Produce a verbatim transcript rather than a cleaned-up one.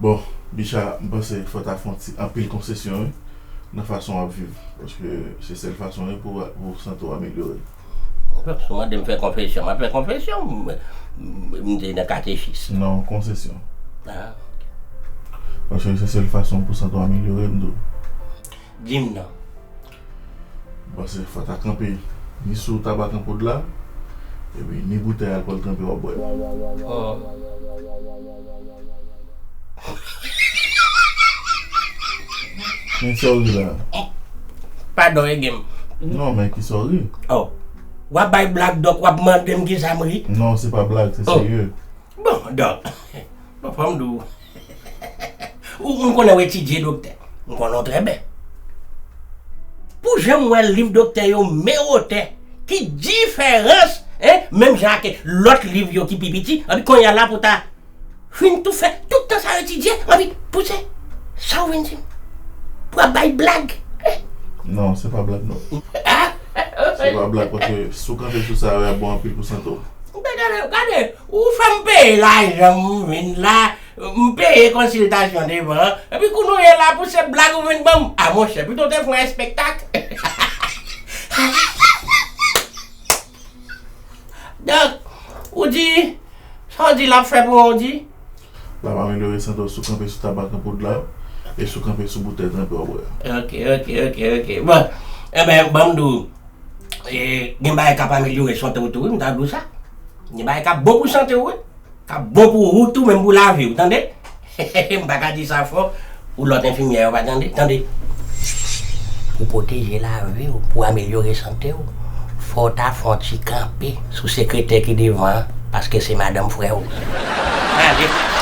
Bon, Bicha, m panse fò w ta fè yon ti anpil konsesyon, wi, nan fason w ap viv. Paske se sèl fason, wi, pou, pou sante w amelyore. Si w mande m fè konfesyon, m ap fè konfesyon. M, m, m te nan katechis. Non, konsesyon. Ah, ok. Paske se sèl fason pou sante w amelyore, m di w. Di m non. M panse fò w ta kanpe ni sou tabak an poud la, epi ni boutèy alkòl tranpe w ap bwè. Oh. Men sa w ri la. Padon, Egem. Non, men ki sa w ri? Oh. W ap bay blag, dòk w ap mande m kisa m ri? Non, se pa blag, se Oh. Serye. Bon, dòk. Bon, fò m di w. Ou, m konnen w etidye, doktè. M konnen w trè byen. Pou jan m wè liv doktè yo men wotè, ki diferans, hein, menm jan ak lòt liv yo ki pi piti, anpi kounye a la pou ta fin tou fè tout tan sa w etidye, anpi pou se sa w vin di m. Pou ap bay blag. Non, se pa blag, non. Se pa blag, paske si w kanpe sou sa, y ap bon anpil pou sante w. Gade, gade, ou fè m peye lajan m vin la, m peye konsiltasyon devan, epi kounye a la pou se blag ou vin ban m. A monchè, pito w te fè yon espektak. Donk, ou di, sa w di l ap fè pou mwen, ou di? L ap amelyore sante w si w kanpe sou tabak an poud la, e si w kanpe sou boutèy tranpe w ap bwè a. Ok, ok, ok, ok. Bon, enben, ban m di w, e, gen bagay k ap amelyore sante w tou, wi, m ta di w sa. Gen bagay k ap bon pou sante w, wi. K ap bon pou ou tou, menm pou lavi w, tande? M pa ka di sa fò, pou lòt enfimyè yo pa tande, tande. Pou pwoteje lavi w, pou amelyore sante w, fò w ta fè yon ti kanpe sou sekretè ki devan an, paske se madanm frè w. Gade.